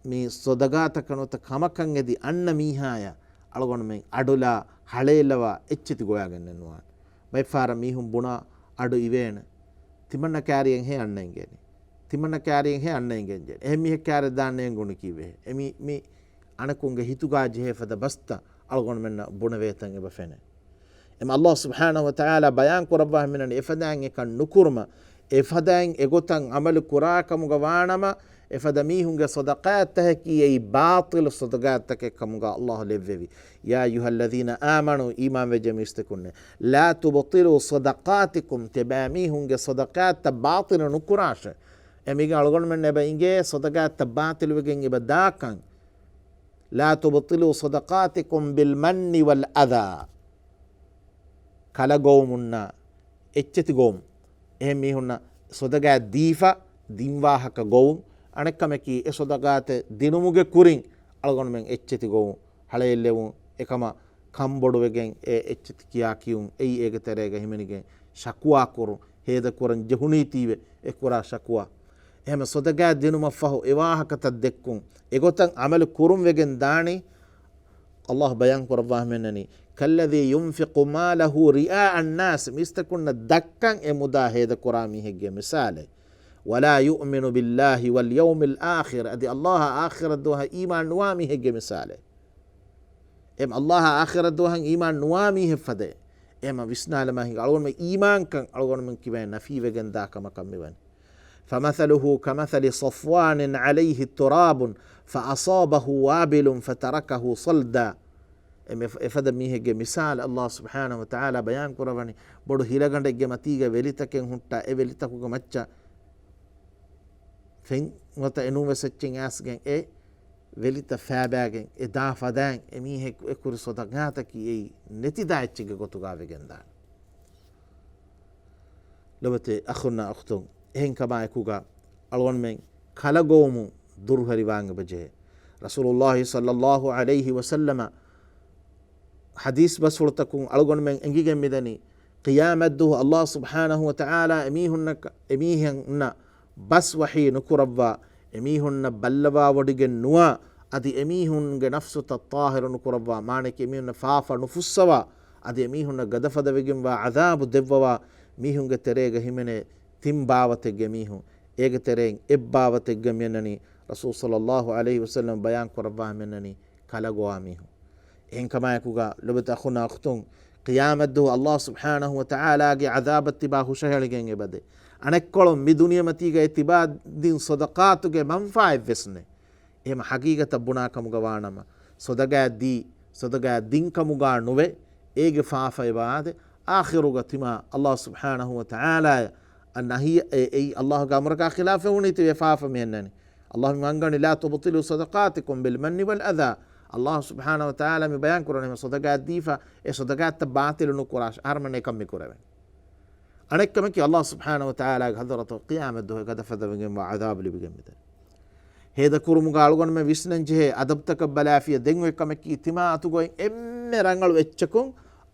މި ޞަދަޤާތަކަށް ނުވަތަ ކަމަކަށް އެދި އަންނަ މީހާޔަށް އަޅުގަނޑުމެން އަޑުލާ ހަޅޭއްލަވާ އެއްޗެތި ގޮވާގެން ނުވާނެ. ބައެއްފަހަރަށް މީހުން ބުނާ އަޑު އިވޭނެ. ތިމަންނަ ކާރިއަށް ހޭ އަންނަ އިނގޭނީ. ތިމަންނަ ކާރިއަށް ހޭ އަންނަ އިނގެންޖެހޭ. އެހެން މީހެއް ކާރިއަށް ދާން ނޭނގުނު ކީއްވެހޭ؟ އެ މީ، މީ އަނެކުންގެ ހިތުގާ ޖެހޭ ފަދަ ބަސްތައް އަޅުގަނޑުމެންނަށް ބުނެވޭތަން އެބަ ފެނޭ. އެމަ ﷲ ސުބްޙާނަހޫ ވަތަޢާލާ ބަޔާން ކުރައްވާ ހަމައިން އެފަދައިން އެކަން ނުކުރުމަށް، އެފަދައިން އެގޮތަށް ޢަމަލު ކުރާ ކަމުގަ ވާނަމަ، އެފަދަ މީހުންގެ ޞަދަޤާތްތަކަކީ އެއީ ބާޠިލު ޞަދަޤާތްތަކެއް ކަމުގަ ﷲ ލެއްވެވި. يا أيها الذين آمنوا، އީމާންވެއްޖެ މީސްތަކުންނޭ، لا تبطلوا صدقاتكم، ތިބާމީހުންގެ ޞަދަޤާތްތައް ބާޠިލު ނުކުރާށޭ. އެމީގަ އަޅުގަނޑުމެން އެބަ އިނގޭ ޞަދަޤާތްތައް ބާޠިލުވެގެން އެބަ ދާކަން. لا تبطلوا صدقاتكم بالمن والأذى. ކަލަ ގޮވުމުންނާ އެއްޗެތި ގޮވުން. އެހެން މީހުންނަށް ޞަދަޤާތް ދީފަ ދިން ވާހަކަ ގޮވުން. އަނެއްކަމަކީ، އެ ޞަދަޤާތެއް ދިނުމުގެ ކުރިން އަޅުގަނޑުމެން އެއްޗެތި ގޮވުން، ހަޅޭއްލެވުން، އެކަމަށް ކަންބޮޑުވެގެން އެ އެއްޗެތި ކިޔާ ކިޔުން، އެއީ އޭގެ ތެރޭގަ ހިމެނިގެން ޝަކުވާ ކުރުން، ހޭދަ ކުރަން ޖެހުނީތީވެ އެ ކުރާ ޝަކުވާ. އެހެން ޞަދަޤާތް ދިނުމަށްފަހު އެ ވާހަކަތައް ދެއްކުން، އެގޮތަށް ޢަމަލު ކުރުން ވެގެން ދާނީ. ﷲ ބަޔާން ކުރައްވާ ހަމައިން، كالذي ينفق ماله رئاء الناس، މީސްތަކުންނަށް ދައްކަން އެ މުދާ ހޭދަ ކުރާ މީހެއްގެ މިސާލެއް. ولا يؤمن بالله واليوم الآخر، އަދި ﷲ އާ އާޚިރަތް ދުވަހަށް އީމާން ނުވާ މީހެއްގެ މިސާލެއް. އެމަ ﷲ އާ އާޚިރަތް ދުވަހަށް އީމާން ނުވާ މީހެއް ފަދައިން. އެމަ ވިސްނާލަމާ ހިނގާ އަޅުގަނޑުމެން އީމާންކަން އަޅުގަނޑުމެން ކިބައިން ނަފީވެގެން ދާ ކަމަކަށް މިވަނީ. فمثله كمثل صفوان عليه تراب فأصابه وابل فتركه صلدا. އެމެ އެފަދަ މީހެއްގެ މިސާލު ﷲ ސުބްޙާނަހޫ ވަތަޢާލާ ބަޔާން ކުރައްވަނީ، ބޮޑު ހިލަގަނޑެއްގެ މަތީގަ ވެލިތަކެއް ހުއްޓާ، އެ ވެލިތަކުގެ މައްޗަށް ފެން ނުވަތަ އެނޫންވެސް އެއްޗެއް އައިސްގެން އެ ވެލިތައް ފައިބައިގެން އެ ދާ ފަދައިން އެމީހެއް އެކުރި ޞަދަޤާތަކީ އެއީ ނެތިދާ އެއްޗެއްގެ ގޮތުގަ ވެގެންދާނެ. ލޮބުވެތި އަޚުންނާ އުޚްތުން، އެހެންކަމާއެކުގަ އަޅުގަނޑުމެން ކަލަ ގޮވުމުން ދުރުހެލިވާން އެބަޖެހޭ. ރަސޫލުﷲ ޞައްލަﷲ ޢަލައިހި ވަސައްލަމަ ޙަދީޘް ބަސްފުޅުތަކުން އަޅުގަނޑުމެން އެނގިގެން މިދަނީ، ޤިޔާމަތްދުވަހު ﷲ ސުބްޙާނަހޫ ވަތަޢާލާ އެމީހުންނަކަށް، އެމީހުންނަށް ބަސް ވަޙީ ނުކުރައްވާ، އެމީހުންނަށް ބައްލަވާވޮޑިގެން ނުވާ، އަދި އެމީހުންގެ ނަފްސުތައް ޠާހިރު ނުކުރައްވާ، މާނައަކީ އެމީހުންނަށް ފާފަ ނުފުއްސަވާ، އަދި އެމީހުންނަށް ގަދަފަދަވެގެންވާ ޢަޛާބު ދެއްވަވާ، މީހުންގެ ތެރޭގަ ހިމެނޭ ތިން ބާވަތެއްގެ މީހުން. އޭގެ ތެރެއިން އެއް ބާވަތެއްގަ މިއަންނަނީ ރަސޫލު ޞައްލަﷲ ޢަލައިހި ވަސައްލަމަ ބަޔާން ކުރައްވާ މިއަންނަނީ ކަލަ ގޮވާ މީހުން. އެހެންކަމާއެކުގަ ލޮބުވެތި އަޚުންނާ އުޚްތުން، ޤިޔާމަތްދުވަހު ﷲ ސުބްޙާނަހޫ ވަތަޢާލާގެ ޢަޛާބަށް ތިބާ ހުށަހެޅިގެން އެބަދޭ. އަނެއްކޮޅުން މި ދުނިޔެމަތީގަ އެ ތިބާ ދިން ޞަދަޤާތުގެ މަންފާއެއްވެސް ނެތް. އެހެމަ ޙަޤީޤަތަށް ބުނާ ކަމުގަ ވާނަމަ، ޞަދަޤާތް ދީ، ޞަދަޤާތް ދިން ކަމުގަ ނުވެ، އޭގެ ފާފަ އެބަ އާދެ، އާޚިރުގަ ތިމާ ﷲ ސުބްޙާނަހޫ ވަތަޢާލާ އަށް ނަހީ، އެ، އެއީ ﷲގެ އަމުރަކާ ޚިލާފެއް ވުނީތީވެ ފާފަ މިއަންނަނީ. ﷲ މި ވަންގަނީ، لا تبطلوا صدقاتكم بالمن والأذى. ﷲ ސުބްޙާނަހޫ ވަތަޢާލާ މި ބަޔާން ކުރަނީ، އެހެމަ ޞަދަޤާތް ދީފަ، އެ ޞަދަޤާތްތައް ބާޠިލު ނުކުރާށޭ، އަހަރުމެން އެކަން މި ކުރެވެން. އަނެއްކަމަކީ، ﷲ ސުބްޙާނަހޫ ވަތަޢާލާގެ ޙަޟްރަތު ޤިޔާމަތްދުވަހު ގަދަފަދަވެގެންވާ ޢަޛާބު ލިބިގެން މިދަނީ. ހޭދަކުރުމުގަ އަޅުގަނޑުމެން ވިސްނަން ޖެހޭ އަދަބުތަކަށް ބަލާފިޔަ ދެން އޮތް ކަމަކީ، ތިމާ އަތުގައި އެންމެ ރަނގަޅު އެއްޗަކުން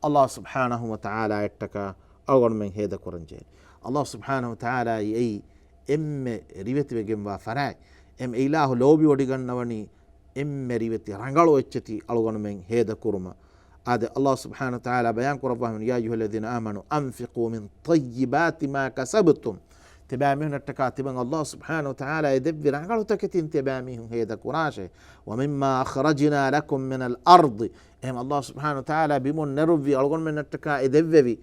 ﷲ ސުބްޙާނަހޫ ވަތަޢާލާއަށްޓަކާ އަޅުގަނޑުމެން ހޭދަކުރަން ޖެހޭ. ﷲ ސުބްޙާނަހޫ ވަތަޢާލާއީ އެއީ އެންމެ ރިވެތިވެގެންވާ ފަރާތް. އެމް އިލާހު ލޯބިވޮޑިގަންނަވަނީ އެންމެ ރިވެތި ރަނގަޅު އެއްޗެތި އަޅުގަނޑުމެން ހޭދަކުރުމަށް. އާދެ، ﷲ ސުބްޙާނަހޫ ވަތަޢާލާ ބަޔާން ކުރައްވާ ހަމަ، يا أيها الذين آمنوا أنفقوا من طيبات ما كسبتم. ތިބާމީހުންނަށްޓަކާ ތިމަން ﷲ ސުބްޙާނަހު ވަތަޢާލާ އެ ދެއްވި ރަނގަޅުތަކެތިން ތިބާމީހުން ހޭދަކުރާށޭ. وَمِمَّا أَخْرَجْنَا لَكُم مِّنَ الْأَرْضِ. އެހެން ﷲ ސުބްޙާނަހު ވަތަޢާލާ ބިމުން ނެރުއްވި އަޅުގަނޑުމެންނަށްޓަކާ އެ ދެއްވެވި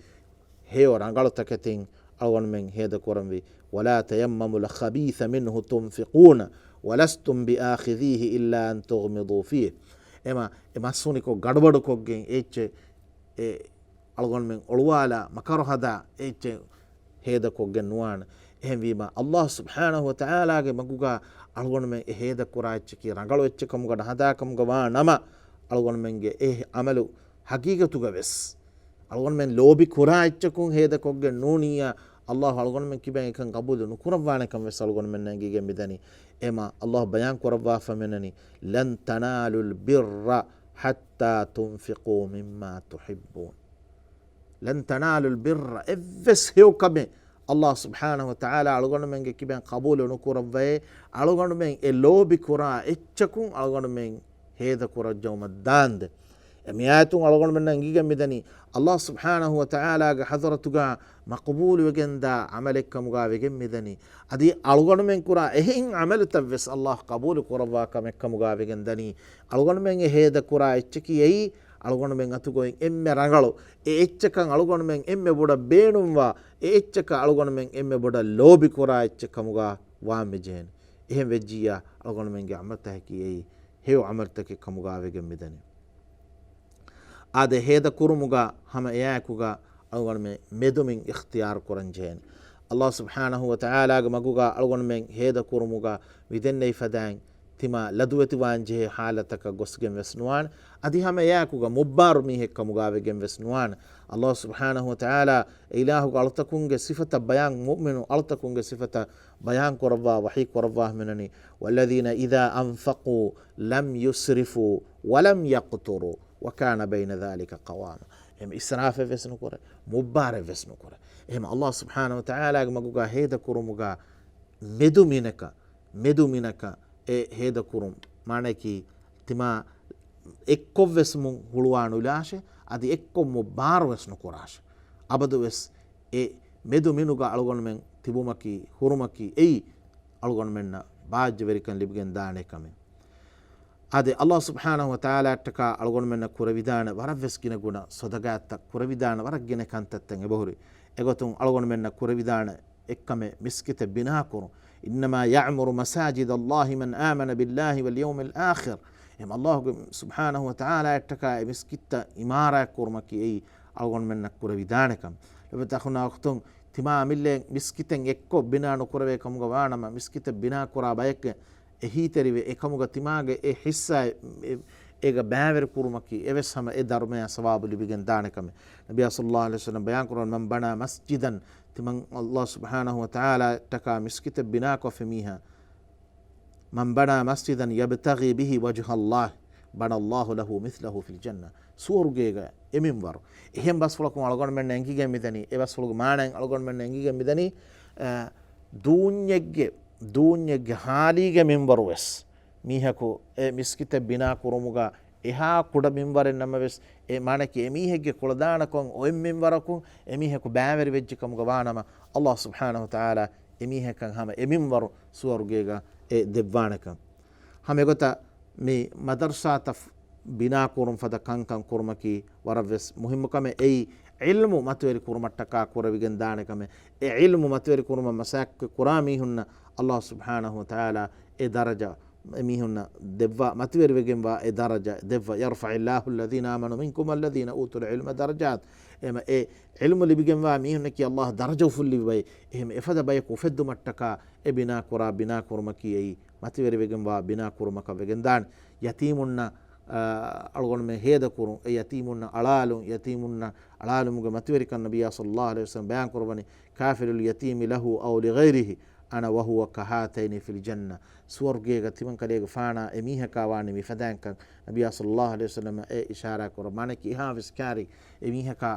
ހެޔޮ ރަނގަޅުތަކެތިން އަޅުގަނޑުމެން ހޭދަކުރަންވީ. وَلَا تَيَمَّمُوا الْخَبِيثَ مِنْهُ تُنْفِقُونَ وَلَسْتُمْ بِآخِذِيهِ إِلَّا أَنْ تُغْمِضُوا فِيهِ. އެމަ، އެ މަސް ހުނިކޮށް ގަޑުބަޑުކޮށްގެން އެއްޗެއް އެ އަޅުގަނޑުމެން އޮޅުވާލާ މަކަރު ހަދާ އެއްޗެއް ހޭދަކޮށްގެން ނުވާނެ. އެހެންވީމަ، ﷲ ސުބްޙާނަހު ވަތަޢާލާގެ މަގުގަ އަޅުގަނޑުމެން އެ ހޭދަކުރާ އެއްޗަކީ ރަނގަޅު އެއްޗެއް ކަމުގަ ނަހަދާ ކަމުގަ ވާ ނަމަ، އަޅުގަނޑުމެންގެ އެ ޢަމަލު ހަގީގަތުގަ ވެސް އަޅުގަނޑުމެން ލޯބި ކުރާ އެއްޗަކުން ހޭދަކޮށްގެން ނޫނިއްޔާ، ﷲ އަޅުގަނޑުމެން ކިބައިން އެކަން ޤަބޫލު ނުކުރައްވާނެކަން ވެސް އަޅުގަނޑުމެންނަށް އެނގިގެން މިދަނީ. އެމަ، ﷲ ބަޔާން ކުރައްވާފަ މިނަނީ، لَنْ تَنَالُوا الْبِرَّ حَتَّىٰ تُنْفِقُوا مِمَّا تُحِبُّونَ. لَنْ تَنَالُوا الْبِرَّ، އެއްވެސް ހެޔޮ ކަމެއް ﷲ ސުބްޙާނަހު ވަތަޢާލާ އަޅުގަނޑުމެންގެ ކިބައިން ޤަބޫލު ނުކުރައްވައޭ، އަޅުގަނޑުމެން އެ ލޯބި ކުރާ އެއްޗަކުން އަޅުގަނޑުމެން ހޭދަކުރައްޖައުމަށް ދާންދެން. އެ މި އާޔަތުން އަޅުގަނޑުމެންނަށް އެނގިގެން މިދަނީ، ﷲ ސުބްޙާނަހު ވަތަޢާލާގެ ޙަޟްރަތުގަ މަޤުބޫލުވެގެންދާ ޢަމަލެއްކަމުގަ ވެގެން މިދަނީ. އަދި އަޅުގަނޑުމެން ކުރާ އެހެން ޢަމަލުތައް ވެސް ﷲ ޤަބޫލު ކުރައްވާ ކަމެއްކަމުގަ ވެގެން ދަނީ. އަޅުގަނޑުމެން އެ ހޭދަކުރާ އެއްޗަކީ އެއީ، އަޅުގަނޑުމެން އަތުގައި އެންމެ ރަނގަޅު، އެ އެއްޗަކަށް އަޅުގަނޑުމެން އެންމެ ބޮޑަށް ބޭނުންވާ، އެ އެއްޗަކަށް އަޅުގަނޑުމެން އެންމެ ބޮޑަށް ލޯބި ކުރާ އެއްޗެއް ކަމުގަ ވާން މިޖެހޭނެ. އެހެން ވެއްޖިއްޔާ، އަޅުގަނޑުމެންގެ ޢަމަލުތަކަކީ އެއީ ހެޔޮ ޢަމަލުތަކެއް ކަމުގަ ވެގެން މިދަނީ. އާދެ، ހޭދަ ކުރުމުގަ ހަމަ އެއާއެކުގަ އަޅުގަނޑުމެން މެދުމިން އިޚްތިޔާރު ކުރަން ޖެހޭނެ. ﷲ ސުބްޙާނަހު ވަތަޢާލާގެ މަގުގަ އަޅުގަނޑުމެން ހޭދަ ކުރުމުގަ މިދެންނެވި ފަދައިން ތިމާ ލަދުވެތިވާން ޖެހޭ ޙާލަތަކަށް ގޮސްގެން ވެސް ނުވާނެ. އަދި ހަމަ އެއާއެކުގަ މުއްބާރު މީހެއް ކަމުގަ ވެގެން ވެސް ނުވާނެ. ﷲ ސުބްޙާނަހު ވަތަޢާލާ އެ އިލާހުގެ އަޅުތަކުންގެ ސިފަތައް ބަޔާން، މުއުމިނު އަޅުތަކުންގެ ސިފަތައް ބަޔާން ކުރައްވާ، ވަޙީ ކުރައްވާ މިނަނީ، وَالَّذِينَ إِذَا أَنفَقُوا لَمْ يُسْرِفُوا وَلَمْ يَقْتُرُوا وَكَانَ بَيْنَ ذَٰلِكَ قَوَامًا. އެހެން އިސްރާފެއް ވެސް ނުކުރޭ، މުއްބާރެއް ވެސް ނުކުރޭ. އެހެން ﷲ ސުބްޙާނަހު ވަތަޢާލާގެ މަގުގަ ހޭދަ ކުރުމުގަ މެދު މިނަކަ، މެދު މިނަކަ އެ ހޭދަ ކުރުން މާނައަކީ، ތިމާ އެއްކޮށް ވެސް މު ހުޅުވާ ނުލާށޭ، އަދި އެއްކޮށް މު ބާރު ވެސް ނުކުރާށޭ. އަބަދު ވެސް އެ މެދު މިނުގަ އަޅުގަނޑުމެން ތިބުމަކީ، ހުރުމަކީ އެއީ އަޅުގަނޑުމެންނަށް ބާއްޖަވެރިކަން ލިބިގެން ދާނެ ކަމެއް. އާދެ، ﷲ ސުބްޙާނަހު ވަތަޢާލާއަށްޓަކާ އަޅުގަނޑުމެންނަށް ކުރެވިދާނެ ވަރަށް ވެސް ގިނަ ގުނަ ޞަދަޤާތްތައް، ކުރެވިދާނެ ވަރަށް ގިނަ ކަންތައްތައް އެބަހުރި. އެގޮތުން އަޅުގަނޑުމެންނަށް ކުރެވިދާނެ އެއްކަމެއް މިސްކިތެއް ބިނާކުރުން. إِنَّمَا يَعْمُرُ مَسَاجِدَ اللَّهِ مَنْ آمَنَ بِاللَّهِ وَالْيَوْمِ الْآخِرِ. އެހެން ﷲ ސުބްޙާނަހު ވަތަޢާލާއަށްޓަކާ އެ މިސްކިތްތައް އިމާރާތް ކުރުމަކީ އެއީ އަޅުގަނޑުމެންނަށް ކުރެވިދާނެ ކަމެއް. ލޮބުވެތި އަޚުންނާ އުޚްތުން، ތިމާ އަމިއްލައިން މިސްކިތެއް އެއްކޮށް ބިނާ ނުކުރެވޭ ކަމުގަ ވާނަމަ، މިސްކިތެއް ބިނާ ކުރާ ބަޔެއްގެ އެހީތެރިވެ، އެކަމުގަ ތިމާގެ އެ ޙިއްޞާ އެ، އޭގަ ބައިވެރި ކުރުމަކީ އެވެސް ހަމަ އެ ދަރުމަޔާ ސަވާބު ލިބިގެން ދާނެ ކަމެއް. ނަބިއްޔާ ޞައްލައްލާހު ޢަލައިހި ވަސައްލަމަ ބަޔާން ކުރައްވަނީ، مَنْ بَنَىٰ مَسْجِدًا، ތިމަން ﷲ ސުބްޙާނަހު ވަތަޢާލާއަށްޓަކާ މިސްކިތެއް ބިނާކޮށްފި މީހާ، مَنْ بَنَىٰ مَسْجِدًا يَبْتَغِي بِهِ وَجْهَ اللَّهِ بَنَى اللَّهُ لَهُ مِثْلَهُ فِي الْجَنَّةِ. ސުވަރުގޭގަ އެ މިންވަރު. އެހެން ބަސްފުޅަކުން އަޅުގަނޑުމެންނަށް އެނގިގެން މިދަނީ، އެ ބަސްފުޅުގެ މާނައިން އަޅުގަނޑުމެންނަށް އެނގިގެން މިދަނީ، އަ، ދޫންޏެއްގެ، ދޫންޏެއްގެ ހާލީގެ މިންވަރު ވެސް މީހަކު އެ މިސްކިތެއް ބިނާ ކުރުމުގަ އެހާ ކުޑަ މިންވަރެއް ނަމަވެސް، އެ މާނައަކީ އެމީހެއްގެ ކުޅަދާނަކޮށް އޮތް މިންވަރަކުން އެމީހަކު ބައިވެރިވެއްޖެ ކަމުގަ ވާނަމަ، ﷲ ސުބްޙާނަހު ވަތަޢާލާ އެމީހަކަށް ހަމަ އެ މިންވަރު ސުވަރުގޭގަ އެ ދެއްވާނެކަން. ހަމަ އެގޮތަށް މި މަދަރުސާތައް ބިނާ ކުރުން ފަދަ ކަންކަން ކުރުމަކީ ވަރަށް ވެސް މުހިއްމު ކަމެއް. އެއީ ޢިލްމު މަތިވެރި ކުރުމަށްޓަކާ ކުރެވިގެން ދާނެ ކަމެއް. އެ ޢިލްމު މަތިވެރި ކުރުމަށް މަސައްކަތް ކުރާ މީހުންނަށް ﷲ ސުބްޙާނަހު ވަތަޢާލާ އެ ދަރަޖަ، އެ މީހުންނަށް ދެއްވާ، މަތިވެރިވެގެންވާ އެ ދަރަޖަ ދެއްވާ. يَرْفَعِ اللَّهُ الَّذِينَ آمَنُوا مِنْكُمْ وَالَّذِينَ أُوتُوا الْعِلْمَ دَرَجَاتٍ. އެހެމަ އެ ޢިލްމު ލިބިގެންވާ މީހުންނަކީ ﷲ ދަރަޖަ އުފުއްލި ބައެއް. އެހެމަ އެފަދަ ބަޔަކު އުފެއްދުމަށްޓަކާ އެ ބިނާ ކުރާ ބިނާ ކުރުމަކީ އެއީ މަތިވެރިވެގެންވާ ބިނާ ކުރުމަކަށް ވެގެންދާނެ. ޔަތީމުންނަށް، އާ، އަޅުގަނޑުމެން ހޭދަކުރުން، އެ ޔަތީމުންނަށް އަޅާލުން، ޔަތީމުންނަށް އަޅާލުމުގެ މަތިވެރިކަން ނަބިއްޔާ ޞައްލައްލާހު ޢަލައިހި ވަސައްލަމަ ބަޔާން ކުރައްވަނީ، كَافِلُ الْيَتِيمِ لَهُ أَوْ لِغَيْرِهِ أَنَا وَهُوَ كَهَاتَيْنِ فِي الْجَنَّةِ. ސުވަރުގޭގަ ތިމަން ކަލޭގެފާނާ އެމީހަކާ ވާނީ މިފަދައިންކަން ނަބިއްޔާ ޞައްލައްލާހު ޢަލައިހި ވަސައްލަމަ އެ އިޝާރާ ކުރައްވަނީ. މާނައަކީ އެހާވެސް ކާރި އެމީހަކާ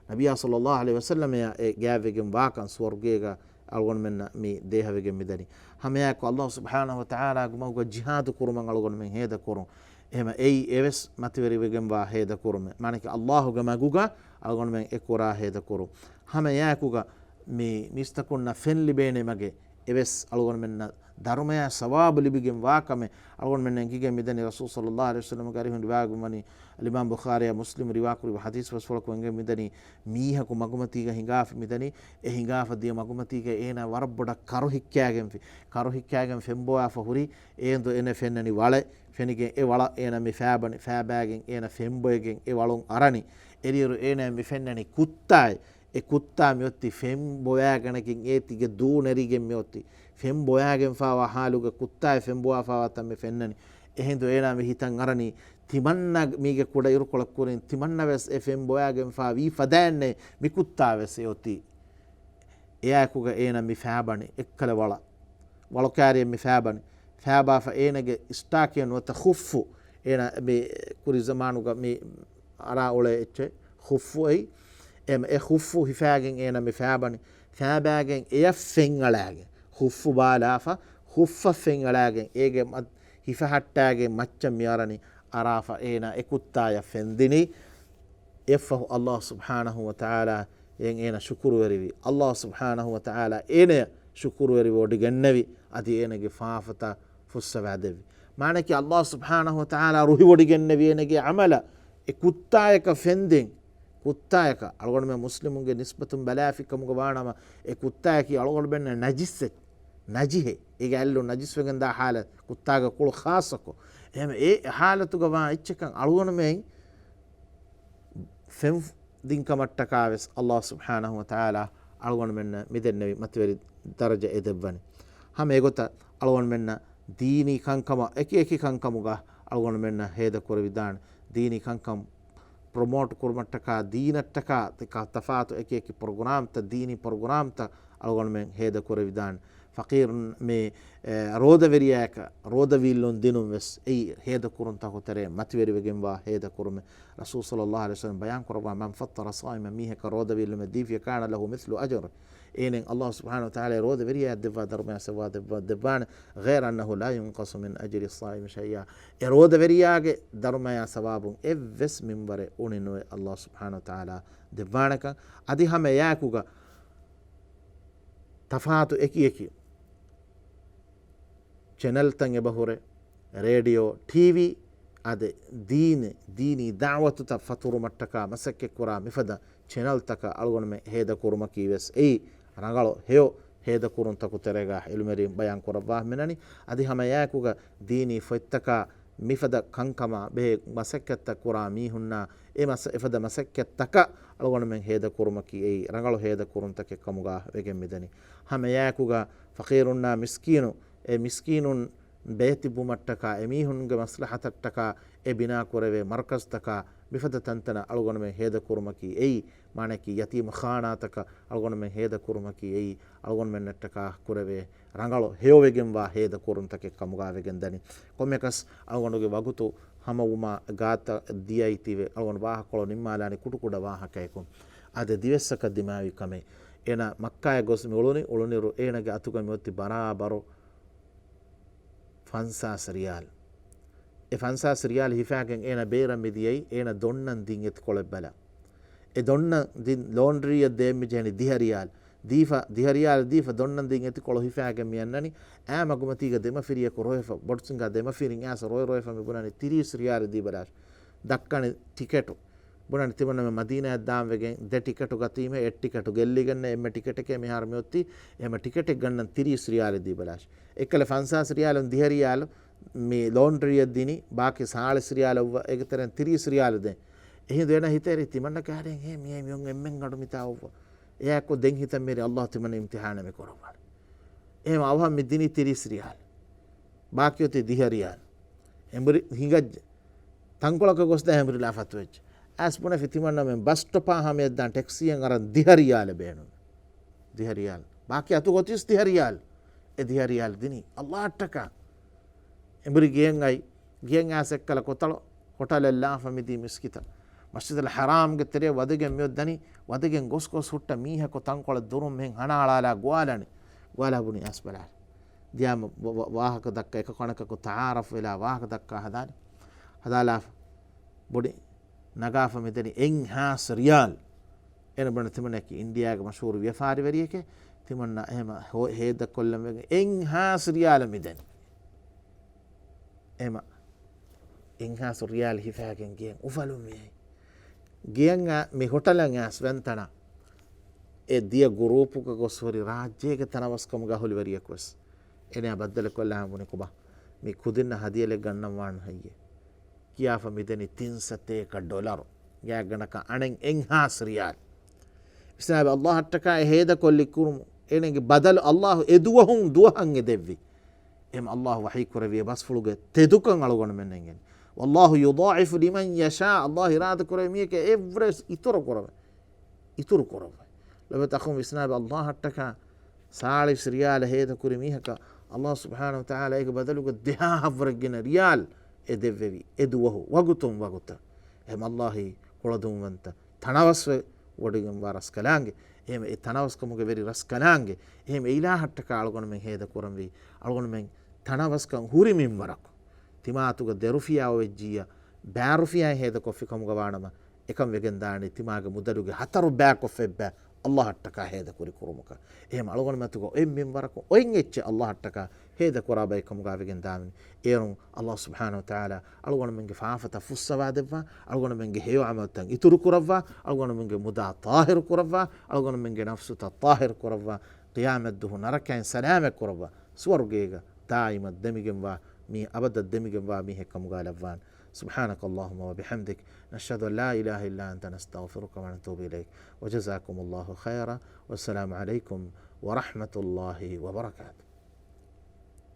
ނަބިއްޔާ ޞައްލައްލާހު ޢަލައިހި ވަސައްލަމަޔާ އެ ގާތްވެގެން ވާކަން ސުވަރުގޭގަ އަޅުގަނޑުމެންނަށް މި ދޭހަވެގެން މިދަނީ. ހަމައެއާއެކު ﷲ ސުބްޙާނަހު ވަތަޢާލާގެ މަގުގަ ޖިހާދު ކުރުމަށް އަޅުގަނޑުމެން ހޭދަކުރުން. އެހެމަ އެއީ އެވެސް މަތިވެރިވެގެންވާ ހޭދަކުރުމެއް. މާނައަކީ ﷲގެ މަގުގަ އަޅުގަނޑުމެން އެ ކުރާ ހޭދަކުރުން. ހަމައެއާއެކުގަ މި މީސްތަކުންނަށް ފެން ލިބޭނެ މަގެއް އެވެސް އަޅުގަނޑުމެންނަށް ދަރުމަޔާ ސަވާބު ލިބިގެން ވާކަމެއް އަޅުގަނޑުމެންނަށް އެނގިގެން މިދަނީ. ރަސޫލު ޞައްލައްލާހު ޢަލައިހި ވަސައްލަމަގެ އަރިހުން ރިވާވެގެން ވަނީ، އަލްއިމާމް ބުޚާރީއާ މުސްލިމް ރިވާކުރި ޙަދީޘް ވެސް ފުޅަކު އެނގެން މިދަނީ، މީހަކު މަގުމަތީގަ ހިނގާފަ މިދަނީ، އެ ހިނގާފަ ދިޔަ މަގުމަތީގަ އޭނާ ވަރަށް ބޮޑަށް ކަރުހިއްކާގެންފި، ކަރުހިއްކާގެން ފެންބޮވާފަ ހުރީ، އޭނދު އޭނަ ފެންނަނީ ވަޅެއް، ފެނިގެން އެ ވަޅަށް އޭނަ މި ފާބަނި، ފާބާގެން އޭނަ ފެންބޮއެގެން އެ ވަޅުން އަރަނީ. އެރިއިރު އޭނަ މި ފެންނަނީ ކުއްތާއެއް، އެ ކުއްތާ މިއޮތީ ފެންބޮވާގަނެގެން އޭތިގެ ދޫ ނެރިގެން މިއޮތީ. ފެންބޮވާގެންފާވާ ހާލުގަ ކުއްތާއެއް ފެންބޮވާފާވާތަން މި ފެންނަނީ. އެހިނދު އޭނާ މި ހިތަށް އަރަނީ ތިމަންނަ މީގެ ކުޑަ އިރުކޮޅަށް ކުރިން ތިމަންނަވެސް އެ ފެންބޮވާގެންފާ ވީ ފަދައިންނޭ މި ކުއްތާވެސް އެއޮތީ. އެއާއެކުގަ އޭނަ މި ފާބަނި އެއްކަލަ ވަޅަށް. ވަޅުކާރިއެއް މި ފާބަނި. ފާބާފަ އޭނަގެ އިސްޓާކެއް ނުވަތަ ޚުއްފު. އޭނަ މި ކުރި ޒަމާނުގަ މި އަރާ އުޅޭ އެއްޗެއް ޚުއްފު އެއީ. އެ، އެ ޚުއްފު ހިފާގެން އޭނަ މި ފާބަނި. ފާބާގެން އެޔަށް ފެންއަޅާގެން. ޚުއްފު ބާލާފަ، ޚުއްފަށް ފެންއަޅާގެން. އޭގެ މަ-، ހިފަހައްޓާގެން މައްޗަށް މި އަރަނީ. އަރާފަ އޭނަ އެ ކުއްތާޔަށް ފެންދިނީ. އެއަށްފަހު ﷲ ސުބްޙާނަހޫ ވަތަޢާލާ އެއިން އޭނަ ޝުކުރުވެރިވި. ﷲ ސުބްޙާނަހޫ ވަތަޢާލާ އޭނަޔަށް ޝުކުރުވެރިވެވޮޑިގެންނެވި. އަދި އޭނަގެ ފާފަތައް ފުއްސަވާދެއްވި. މާނައަކީ ﷲ ސުބްޙާނަހޫ ވަތަޢާލާ ރުހިވޮޑިގެންނެވި އޭނަގެ ޢަމަލަށް. އެ ކުއްތާޔަކަށް ފެންދިން، ކުއްތާޔަކަށް އަޅުގަނޑުމެން މުސްލިމުންގެ ނިސްބަތުން ބަލާފިކަމުގަ ވާނަމަ، އެ ކުއްތާޔަކީ އަޅުގަނޑުމެންނަށް ނަޖިސެއް، ނަޖިހެއް. އޭގެ އަތްލުން ނަޖިސްވެގެންދާ ޙާލަތް، ކުއްތާގެ ކުޅު ޚާއްޞަކޮށް. އެހެން އެ ޙާލަތުގަ ވާ އެއްޗަކަށް އަޅުގަނޑުމެން ފެން ދިންކަމަށްޓަކާވެސް ﷲ ސުބްޙާނަހޫ ވަތަޢާލާ އަޅުގަނޑުމެންނަށް މިދެންނެވި މަތިވެރި ދަރަޖަ އެ ދެއްވަނީ. ހަމަ އެގޮތަށް އަޅުގަނޑުމެންނަށް ދީނީ ކަންކަމަށް އެކި އެކި ކަންކަމުގަ އަޅުގަނޑުމެންނަށް ހޭދަ ކުރެވިދާނެ. ދީނީ ކަންކަން ޕްރޮމޯޓް ކުރުމަށްޓަކާ، ދީނަށްޓަކާ ތަފާތު އެކި އެކި ޕްރޮގްރާމްތައް، ދީނީ ޕްރޮގްރާމްތައް އަޅުގަނޑުމެން ހޭދަ ކުރެވިދާނެ. ފަޤީރުން މި، އެ، ރޯދަވެރިޔާއަކަށް ރޯދަވީއްލުން ދިނުން ވެސް އެއީ ހޭދަކުރުންތަކު ތެރޭ މަތިވެރިވެގެންވާ ހޭދަކުރުމެއް. ރަސޫލު ޞައްލައްލާހު ޢަލައިހި ވަސައްލަމަ ބަޔާން ކުރައްވާ، "من فطر صائما"، މީހަކަށް ރޯދަވީއްލުމެއް ދީފިޔަ، "كان له مثل أجره"، އޭނައަށް ﷲ ސުބްޙާނަހޫ ވަތަޢާލާ ރޯދަވެރިޔާ ދެއްވާ ދަރުމަޔާ ސަވާބެއް ދެއްވާނެ، "غير أنه لا ينقص من أجر الصائم شيئا"، އެ ރޯދަވެރިޔާގެ ދަރުމަޔާ ސަވާބުން އެއްވެސް މިންވަރެއް އުނިނުވެ ﷲ ސުބްޙާނަހޫ ވަތަޢާލާ ދެއްވާނެކަން. އަދި ހަމަ އެއާއެކުގަ ތަފާތު އެކި އެކި ޗެނަލްތައް އެބަހުރެ، ރޭޑިއޯ، ޓީވީ، އަދި ދީނެ-، ދީނީ ދަޢުވަތުތައް ފަތުރުމަށްޓަކާ މަސައްކަތްކުރާ މިފަދަ ޗެނަލްތަކަށް އަޅުގަނޑުމެން ހޭދަކުރުމަކީ ވެސް އެއީ ރަނގަޅު ހެޔޮ ހޭދަކުރުންތަކު ތެރޭގަ އިލްމުވެރިން ބަޔާން ކުރައްވާ މިނަނީ. އަދި ހަމަ އެއާއެކުގަ ދީނީ ފޮތްތަކާ މިފަދަ ކަންކަމާ ބެހޭ މަސައްކަތްތައް ކުރާ މީހުންނާ އެ މަސަ-، އެފަދަ މަސައްކަތްތަކަށް އަޅުގަނޑުމެން ހޭދަކުރުމަކީ އެއީ ރަނގަޅު ހޭދަކުރުންތަކެއް ކަމުގަ ވެގެން މިދަނީ. ހަމަ އެއާއެކުގަ ފަޤީރުންނާ މިސްކީނު، އެ މިސްކީނުން ބޭތިއްބުމަށްޓަކާ އެމީހުންގެ މަސްލަހަތަށްޓަކާ އެ ބިނާކުރެވޭ މަރުކަޒްތަކާ މިފަދަ ތަންތަނަށް އަޅުގަނޑުމެން ހޭދަކުރުމަކީ އެއީ، މާނައަކީ ޔަތީމް ޚާނާތަކަށް އަޅުގަނޑުމެން ހޭދަކުރުމަކީ އެއީ، އަޅުގަނޑުމެންނަށްޓަކާ ކުރެވޭ ރަނގަޅު ހެޔޮވެގެންވާ ހޭދަކުރުންތަކެއް ކަމުގަ ވެގެން ދަނީ. ކޮންމެއަކަސް އަޅުގަނޑުގެ ވަގުތު ހަމަވުމާ ގާތަށް ދިޔައިތީވެ، އަޅުގަނޑު ވާހަކަކޮޅު ނިންމާލާނީ ކުޑަކުޑަ ވާހަކަޔަކުން. އާދެ، ދިވެއްސަކަށް ދިމާވި ކަމެއް. އޭނަ މައްކާއަށް ގޮސް މި އުޅުނީ، އުޅުނިއިރު އޭނަގެ އަތުގަ މިއޮތީ ބަރާބަރު ފަންސާސް ރިޔާލް. އެ ފަންސާސް ރިޔާލް ހިފާގެން އޭނަ ބޭރަށް މިދިޔައީ އޭނަ ދޮންނަން ދިން އެތިކޮޅެއް ބަލަ. އެ ދޮންނަން ދިން ލޯންޑްރީއަށް ދޭން މިޖެހެނީ ދިހަ ރިޔާލް. ދީފަ، ދިހަ ރިޔާލް ދީފަ ދޮންނަން ދިން އެތިކޮޅު ހިފާގެން މިއަންނަނީ. އާ މަގުމަތީގަ ދެމަފިރިޔަކު ރޮއެފަ، ބޮޑުސިނގާ ދެމަފިރިން އާސަ ރޮއެ ރޮއެފަ މި ބުނަނީ ތިރީސް ރިޔާލް ދީބަލާށި. ދައްކަނީ ޓިކެޓު. ބުނަނީ ތިމަންނަމެން މަދީނާއަށް ދާން ވެގެން ދެ ޓިކެޓު ގަތީމޭ، އެއް ޓިކެޓު ގެއްލިގެންނޭ، އެންމެ ޓިކެޓެކޭ މިހާރު މިއޮތީ. އެހެން ޓިކެޓެއް ގަންނަން ތިރީސް ރިޔާލެއް ދީބަލާށި. އެއްކަލަ ފަންސާސް ރިޔާލުން ދިހަ ރިޔާލު މި ލޯންޑްރީއަށް ދިނީ، ބާކީ ސާޅީސް ރިޔާލު އޮއްވަ، އޭގެ ތެރެއިން ތިރީސް ރިޔާލު ދޭން. އެހިނދު އޭނަ ހިތޭރި ތިމަންނަ ކާރިން ހޭ މިއޭ މިއޮން އެންމެން ގަޑު މިތާ އޮއްވަ. އެއާއެކު ދެން ހިތަށް މިރި ﷲ ތިމަން އިމްތިހާނެއް މި ކުރައްވާނެ. އެހެން އަވަހަށް މި ދިނީ ތިރީސް ރިޔާލު. ބާކީ އޮތީ ދިހަ ރިޔާލު. އެނބުރި ހިނގައްޖެ. ތަންކޮޅަކަށް ގޮސްދާ އެނބުރިލާ ފަތުވެއްޖެ. އައިސް ބުނެފި ތިމަންނަމެން ބަސް ސްޓޮޕާ ހަމަޔަށްދާން ޓެކްސީއެއް އަރަން ދިހަ ރިޔާލެއް ބޭނުން. ދިހަ ރިޔާލު. ބާކީ އަތުގަ އޮތީސް ދިހަ ރިޔާލު. އެ ދިހަ ރިޔާލު ދިނީ ﷲ އަށްޓަކާ. އެނބުރި ގެއަށް އައި، ގެއަށް އައިސް އެއްކަލަ ކޮތަޅު ހޮޓަލެއް ލާފަ މިދީ މިސްކިތަށް. މަސްޖިދުލް ޙަރާމްގެ ތެރެއަށް ވަދެގެން މިއޮތް ދަނީ، ވަދެގެން ގޮސް ގޮސް ހުއްޓަ މީހަކު ތަންކޮޅެއް ދުރުން މިހެން ހަނާޅާލާ ގޮވާލަނީ. ގޮވާލާ ބުނީ އައިސް ބަލާ. ދިޔާމަ ވ-، ވ-، ވާހަކަ ދައްކަ އެކަކު އަނެކަކު ތަޢާރަފް ވެލާ ވާހަކަ ދައްކާ ހަދާނެ. ހަދާލާފަ. ބުނި ނަގާފަ މިދަނީ އެއްހާސް ރިޔާލް. އޭނަ ބުނަނީ ތިމަންނައަކީ އިންޑިއާގެ މަޝްހޫރު ވިޔަފާރިވެރިއެކޭ. ތިމަންނަ އެހެމަ ހޯ-، ހޭދަކޮށްލަން ވެގެން އެއްހާސް ރިޔާލަށް މިދެނީ. އެހެމަ އެއްހާސް ރިޔާލް ހިފާގެން ގެޔަށް އުފަލުން މިއައީ. ގެޔަށް އާ-، މި ހޮޓަލަށް އައިސް ވެންތަނަށް އެ ދިޔަ ގުރޫޕުގަ ގޮސް ހުރި ރާއްޖޭގެ ތަނަވަސްކަމުގަ ހުރިވެރިޔަކުވެސް އޭނަ ބައްދަލުކޮށްލާ ބުނި ކޮބާ މި ކުދިންނަށް ހަދިޔަލެއް ގަންނަން ވާން ހައްޔޭ؟ ކިޔާފަ މިދެނީ ތިން ސަތޭކަ ޑޮލަރު. ގާތްގަނޑަކަށް އަނެއް އެއްހާސް ރިޔާލް. ވިސްނާބަ، ﷲ އަށްޓަކާ އެ ހޭދަކޮށްލި ކުރުމު، އޭނަގެ ބަދަލު ﷲ އެ ދުވަހުން ދުވަހަށް އެ ދެއްވި. އެހެމަ ﷲ ވަޙީ ކުރެއްވި އެ ބަސްފުޅުގެ ތެދުކަން އަޅުގަނޑުމެން އެނގެން. والله يضاعف لمن يشاء. ﷲ އިރާދަ ކުރެއްވި މީހަކަށް އެއްވެސް އިތުރު ކުރެވޭ. އިތުރު ކުރައްވަ. ލޮބުވެތި އަޚުން ވިސްނާބަ، ﷲ އަށްޓަކާ ސާޅީސް ރިޔާލަށް ހޭދަކުރި މީހަކަށް ﷲ ސުބްޙާނަހޫ ވަތަޢާލާ އޭގެ ބަދަލުގަ ދެހާހަށްވުރެ ގިނަ ރިޔާލް އެ ދެއްވެވި އެ ދުވަހު ވަގުތުން ވަގުތަށް. އެހެމަ ﷲ ކުޅަދުންވަންތަ ތަނަވަސްވެ ވޮޑިގެންވާ ރަސްކަލާނގެ. އެހެމަ އެ ތަނަވަސްކަމުގެ ވެރި ރަސްކަލާނގެ. އެހެމަ އެ އިލާހަށްޓަކާ އަޅުގަނޑުމެން ހޭދަކުރަންވީ. އަޅުގަނޑުމެން ތަނަވަސްކަން ހުރި މިންވަރަކު. ތިމާތުގަ ދެރުފިޔާ އޮވެއްޖިއްޔާ ބާރުފިޔާ ހޭދަކޮށްފި ކަމުގަ ވާނަމަ، އެކަން ވެގެންދާނީ ތިމާގެ މުދަލުގެ ހަތަރު ބައިކޮށް ފައްބައި ﷲ އަށްޓަކާ ހޭދަކުރި ކުރުމަކަށް. އެހެމަ އަޅުގަނޑުމެން މަތުގަ އޮތް މިންވަރަކު އޮތް އެއްޗެއް ﷲ އަށްޓަކާ ހޭދަކުރާ ބައެއް ކަމުގަ ވެގެންދާނީ. އޭރުން ﷲ ސުބްޙާނަހޫ ވަތަޢާލާ އަޅުގަނޑުމެންގެ ފާފަތައް ފުއްސަވާދެއްވާ، އަޅުގަނޑުމެންގެ ހެޔޮ ޢަމަލުތައް އިތުރުކުރައްވާ، އަޅުގަނޑުމެންގެ މުދާ ޠާހިރު ކުރައްވާ، އަޅުގަނޑުމެންގެ ނަފްސުތައް ޠާހިރު ކުރައްވާ، ޤިޔާމަތްދުވަހު ނަރަކައިން ސަލާމަތް ކުރައްވާ، ސުވަރުގޭގަ ދާއިމަށް ދެމިގެންވާ މީ، އަބަދަށް ދެމިގެންވާ މީހެއް ކަމުގަ ލައްވާން. سبحانك اللهم وبحمدك، نشهد أن لا إله إلا أنت، نستغفرك ونتوب إليك. وجزاكم الله خيرا، والسلام عليكم ورحمة الله وبركاته.